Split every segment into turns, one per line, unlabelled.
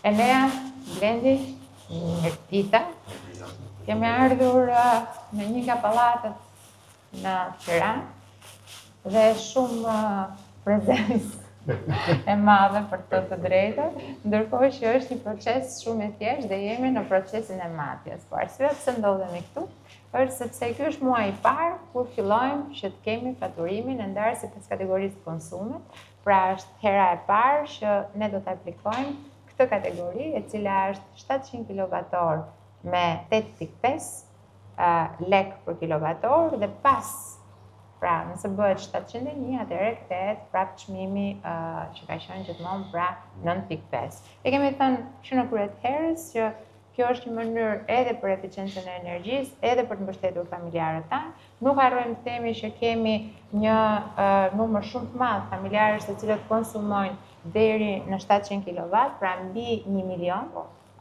Enea, Blendi, Mirëdita. Kemi ardhur në një nga pallatet në Tiranë dhe shumë prezencë e madhe për të të drejtën, ndërkohë që është një proces shumë i thjeshtë dhe jemi në procesin e matjes. Po arsyeja pse ndodhemi këtu është sepse ky është muaji i parë kur fillojmë që të kemi faturimin e ndarë sipas kategorisë të konsumit, pra është hera e parë që ne do të aplikojmë këtë kategori e cila është 700 kWh me 8.5 lek për kilovator dhe pas pra nëse bëhet 701 atëherë kthehet prap çmimi që ka qenë gjithmonë pra 9.5. E kemi thënë që në krye të herës që kjo është një mënyrë edhe për eficiencën e energjisë, edhe për të mbështetur familjarët tanë. Nuk harrojmë të themi që kemi një numër shumë të madh familjarësh të cilët konsumojnë deri në 700 kW, pra mbi 1 milion,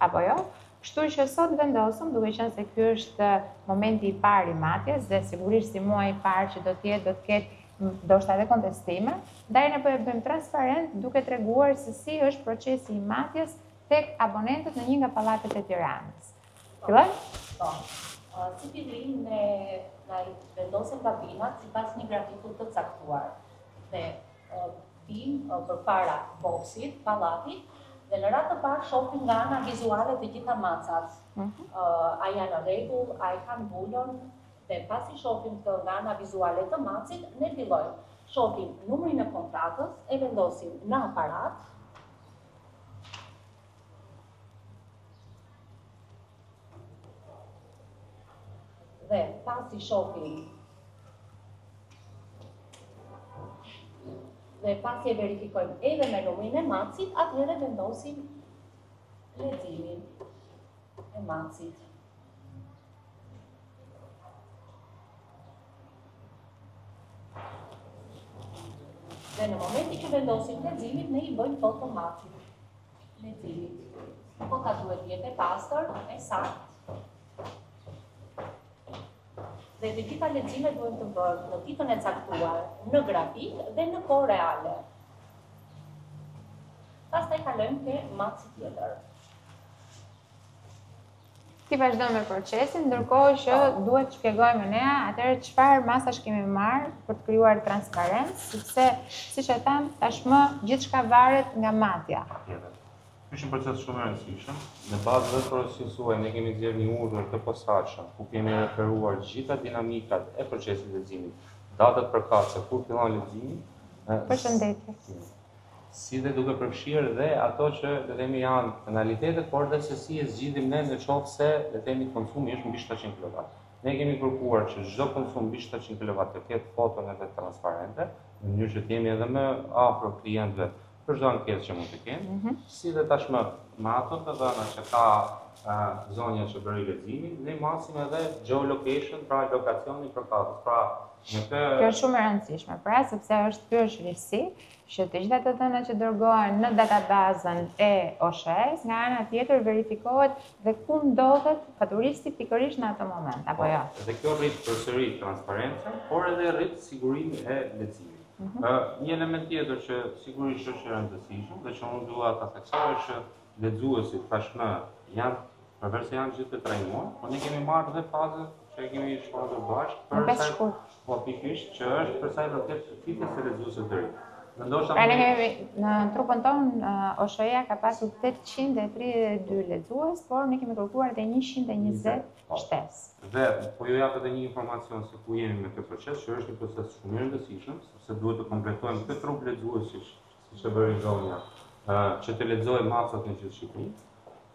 apo jo? Kështu që sot vendosëm, duke qenë se ky është momenti i parë i matjes dhe sigurisht si muaji i parë që do të jetë, do të ketë ndoshta edhe kontestime, ndaj ne po e bëjmë transparent duke treguar se si është procesi i matjes tek abonentët në një nga pallatet e Tiranës. Fillojmë?
Po. Si fillim ne na vendosen kabinat sipas një grafiku të caktuar. Dhe vijmë përpara boksit, pallatit, dhe në radhë të parë shohim nga ana vizuale të gjitha macat. Mhm. A janë në rregull, a e kanë vulën, dhe pasi shohim këtë nga ana vizuale të macit, ne fillojmë. Shohim numrin e kontratës, e vendosim në aparat, dhe pasi shohim Dhe pasi e verifikojmë edhe me numrin e macit, atëherë vendosim leximin e macit. Dhe në momentin që vendosim leximin, ne i bëjmë foto macit. Leximit. Fota duhet të jetë e pastër, e saktë, Dhe të gjitha leximet duhen të bëhen në ditën e caktuar, në grafik dhe në kohë reale. Pastaj kalojmë te maci tjetër.
Ti vazhdon me procesin, ndërkohë që po. duhet të shpjegojmë ne atëherë çfarë masash kemi marrë për të krijuar transparencë, sepse siç e thamë, tashmë gjithçka varet nga matja.
Patjetër. Ky është një proces shumë i rëndësishëm. Në bazë dhe porosisë suaj ne kemi nxjerrë një urdhër të posaçëm ku kemi referuar gjitha dinamikat e procesit të leximit, datat përkatëse kur fillon leximi.
Përshëndetje.
Si dhe duke përfshirë dhe ato që le të themi janë penalitetet, por dhe se si e zgjidhim ne në qoftë se le të themi konsumi është mbi 700 kW. Ne kemi kërkuar që çdo konsum mbi 700 kW të ketë foton e vet transparente, në mënyrë që të jemi edhe më afër klientëve për çdo ankesë që mund të kenë, mm -hmm. si dhe tashmë me ato të dhëna që ka uh, zonja që bëri leximin, ne masim edhe geolocation, pra lokacionin përkatës. Pra,
në këtë Kjo është shumë e rëndësishme, pra sepse është ky është risi që të gjitha të dhënat që dërgohen në databazën e OSHEE-s, nga ana tjetër verifikohet dhe ku ndodhet faturisti pikërisht në atë moment, apo po, jo?
Dhe kjo rrit përsëri transparencën, por edhe rrit sigurinë e leximit. Mhm. Një element tjetër që sigurisht është i rëndësishëm dhe që unë dua ta theksoj është që lexuesit tashmë janë përveç se janë gjithë të trajnuar, por ne kemi marrë dhe fazën që e kemi shpallur bashkë
për sa
po pikërisht që është për sa i përket thithjes së lexuesve të rinj.
Dhe ndoshta pra ne kemi në trupën tonë OSHEE-ja ka pasur 832 lexues, por ne kemi kërkuar edhe 120 po. shtesë.
Dhe po ju jap edhe një informacion se ku jemi me këtë proces, që është një proces shumë i rëndësishëm, sepse duhet të kompletojmë këtë trup lexuesish, siç e bëri zonja, që të lexojë macat në gjithë Shqipërinë.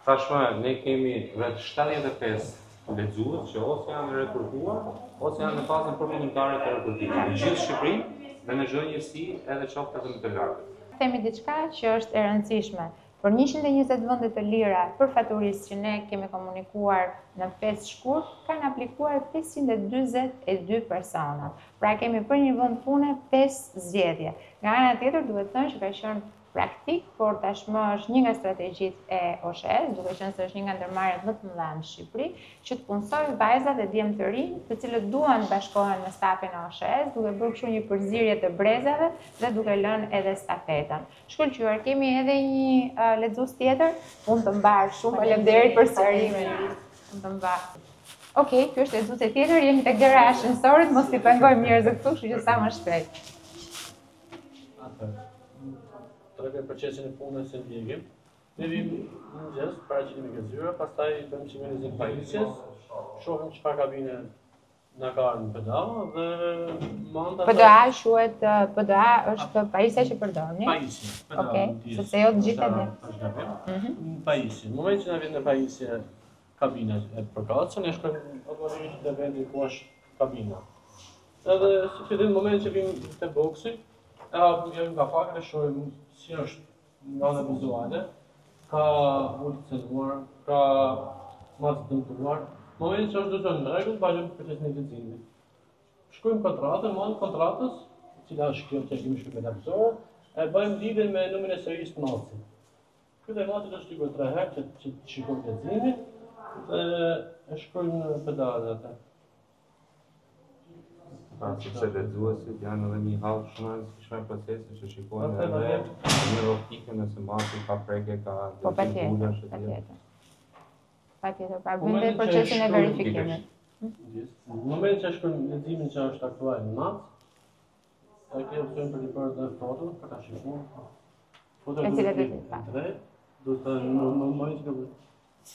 Tashmë ne kemi rreth 75 lexues që ose janë rekrutuar ose janë në fazën përfundimtare të rekrutimit në gjithë Shqipërinë dhe në çdo njësi edhe qoftë edhe më të largët.
Themi diçka që është e rëndësishme. Për 120 vende të lira për faturistë që ne kemi komunikuar në 5 shkurt, kanë aplikuar 542 persona. Pra kemi për një vend pune 5 zgjedhje. Nga ana tjetër duhet thënë që ka qenë praktikë, por tashmë është një nga strategjitë e OSHEE-s, duke qenë se është një nga ndërmarrjet më të mëdha në Shqipëri, që të punësojë vajza dhe djem të rinj, të cilët duan të bashkohen me stafin e OSHEE-s, duke bërë kështu një përzierje të brezave dhe duke lënë edhe stafetën. Shkëlqyer, kemi edhe një lexues tjetër. Punë të mbarë, shumë faleminderit për sqarimin. Punë të mbarë. Okej, ky është lexuesi tjetër, jemi tek dera e ashensorit, mos t'i pengojmë njerëzit këtu, kështu që sa më shpejt.
Atëherë, tregoj procesin e punës që ndjekim. Ne vim në mëngjes, paraqitemi ke zyra, pastaj bëjmë sinkronizim pajisjes, shohim çfarë kabine na ka ardhur në PDA dhe
manda PDA quhet PDA është pajisja që përdorni.
Pajisje,
PDA. Okej, okay, sepse jo të gjithë e
dinë. Është gabim. Mhm. Pajisje. Në momentin që na vjen në pajisje kabina e përkatëse, ne shkojmë automatikisht te vendi ku është kabina. Edhe si fillim në momentin që vim te boksi, e hapim hapim kapakun e shohim si është nga ana vizuale, ka vulë të cenuar, ka matës të dëmtuar. Në momentin që është çdo në rregull, vazhdojmë procesin e leximit. Shkruajmë kontratën, me anë kontratës, e cila është kjo që e kemi shkruar me lapsor, e bëjmë lidhjen me numrin e serisë të matësit. Ky dhe matësi do shtypet tre herë që që të shikojmë leximin dhe e shkruajmë në PDA atë.
Pra, sepse lexuesit janë edhe një hallkë shumë e rëndësishme e procesit që shikojnë edhe në optikën nëse matësi ka prekje, ka
po, dëmtim vulash e tjerë. Patjetër, pra bëjmë dhe procesin e verifikimit.
Në momentin që shkruajmë leximin që është aktual në matës, e ke opsion për të bërë dhe foto, për ta shikuar.
Foto e cila do të jetë?
Do të në momentin që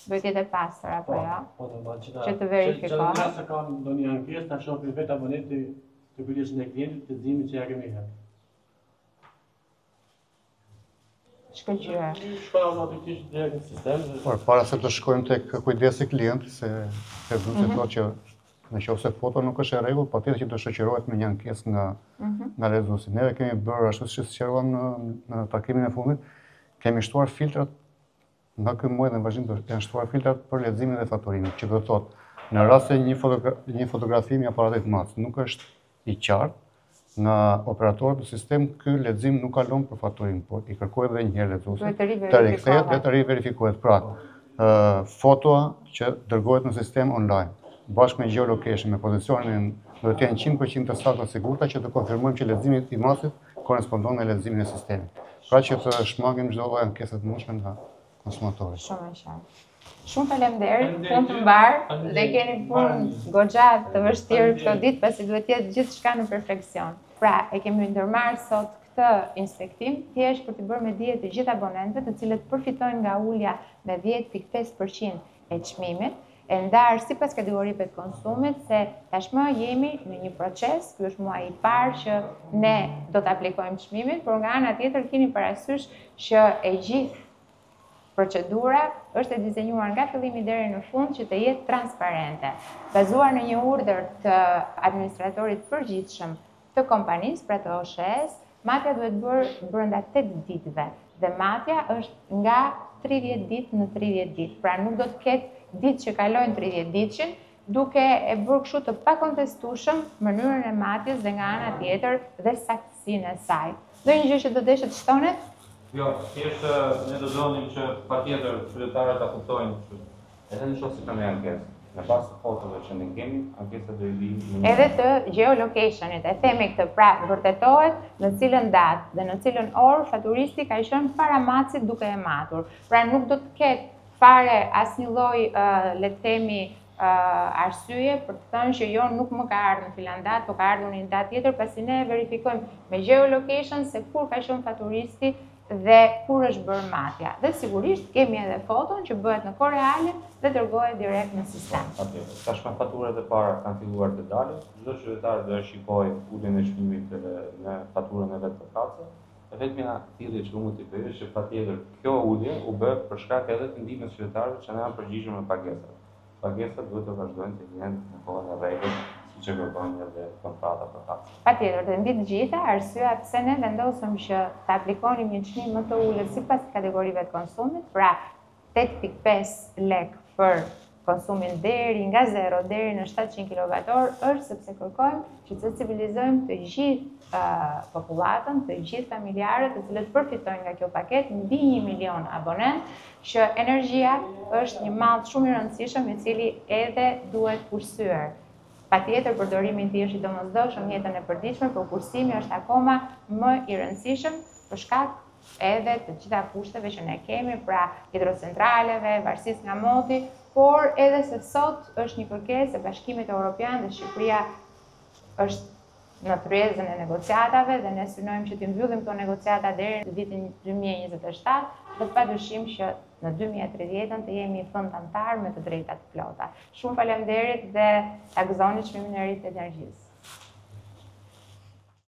Duhet të jetë e pastër apo
po,
jo?
Po, normal
që ta që të verifikohet.
Që nëse ka ndonjë ankesë ta shohë vetë abonenti të kujdesin e klientit të leximin që ja kemi hedhur.
Shkëlqyer.
Shkon automatikisht direkt në sistem.
Por para se të shkojmë tek kujdesi i klientit, se lexuesi mm -hmm. thotë që në qoftë se foto nuk është e rregullt, patjetër që do shoqërohet me një ankesë nga mm -hmm. nga lexuesi. Neve kemi bërë ashtu siç sqaruam në në takimin e fundit, kemi shtuar filtrat Nga ky muaj dhe në vazhdim do janë shtuar filtrat për leximin dhe faturimin, që do të thotë, në rast se një fotogra një fotografim i aparatit matës nuk është i qartë, nga operatorët në sistem ky lexim nuk kalon për faturim, por i kërkohet edhe një herë lexuesit të rikthehet dhe të riverifikohet. Pra, ë fotoa që dërgohet në sistem online, bashkë me geolocation, me pozicionin, do të jenë 100% të sakta të sigurta që të konfirmojmë që leximi i matësit korrespondon me leximin e sistemit. Pra që të shmangim çdo lloj ankese të mundshme nga konsumatori.
Shumë e qartë. Shumë faleminderit, punë të mbarë dhe keni punë goxha të vështirë këto ditë pasi duhet të jetë gjithçka në perfeksion. Pra, e kemi ndërmarrë sot këtë inspektim thjesht për t'i bërë me dije të gjithë abonentëve të cilët përfitojnë nga ulja me 10.5% e çmimit, e ndarë sipas kategorive të konsumit se tashmë jemi në një proces, ky është muaji i parë që ne do të aplikojmë çmimin, por nga ana tjetër keni parasysh që e gjithë procedura është e dizenjuar nga fillimi deri në fund që të jetë transparente. Bazuar në një urdhër të administratorit përgjithshëm të kompanisë, pra të OSHEE-s, matja duhet bërë brenda 8 ditëve dhe matja është nga 30 ditë në 30 ditë. Pra nuk do të ketë ditë që kalojnë 30 ditëshin, duke e bërë kështu të pakontestueshëm mënyrën e matjes dhe nga ana tjetër dhe saktësinë e saj. Ndonjë gjë që do deshe të shtonit?
Jo, thjesht ne do donim që patjetër qytetarët ta kuptojnë që edhe në qoftë se kanë ankesë, në bazë të fotove që ne kemi, ankesa do i vijë
në Edhe të geolocationit, e themi këtë, pra vërtetohet në cilën datë dhe në cilën orë faturisti ka qenë para matësit duke e matur. Pra nuk do të ketë fare asnjë lloj, le të themi, arsye për të thënë që jo nuk më ka ardhur në filan datë, po ka ardhur në një datë tjetër, pasi ne e verifikojmë me geolocation se kur ka qenë faturisti dhe kur është bërë matja. Dhe sigurisht kemi edhe foton që bëhet në kohë reale dhe dërgohet direkt në sistem.
Patjetër. Tashmë faturat e para kanë filluar të dalin, çdo qytetar do e shikojë uljen e çmimit në faturën e vet përkatëse. E vetmja thirrje që unë mund t'i bëj është që patjetër kjo ulje u bë për shkak edhe të ndihmës së qytetarëve që na janë përgjigjur me pagesat. Pagesat duhet të vazhdojnë të jenë në kohën e rregullt, siç e kërkon edhe kontrata
përkatëse. Patjetër, dhe mbi të gjitha, arsyeja pse ne vendosëm që të aplikonim një çmim më të ulët sipas kategorive të konsumit, pra 8.5 lek për konsumin deri nga 0 deri në 700 kWh është sepse kërkojmë që të sensibilizojmë të gjithë popullatën, të gjithë familjarët të cilët përfitojnë nga kjo paketë mbi 1 milion abonentë, që energjia është një mall shumë i rëndësishëm i cili edhe duhet kursyer. Patjetër përdorimi i tij është i domosdoshëm në jetën e përditshme, por kursimi është akoma më i rëndësishëm për shkak edhe të gjitha kushteve që ne kemi, pra hidrocentraleve, varësisë nga moti, por edhe se sot është një kërkesë e Bashkimit Evropian dhe Shqipëria është në tryezën e negociatave dhe ne synojmë që t'i mbyllim këto negociata deri në vitin 2027 dhe padyshim që në 2030-ën të jemi vend anëtar me të drejta të plota. Shumë faleminderit dhe ta gëzoni çmimin e ri të energjisë.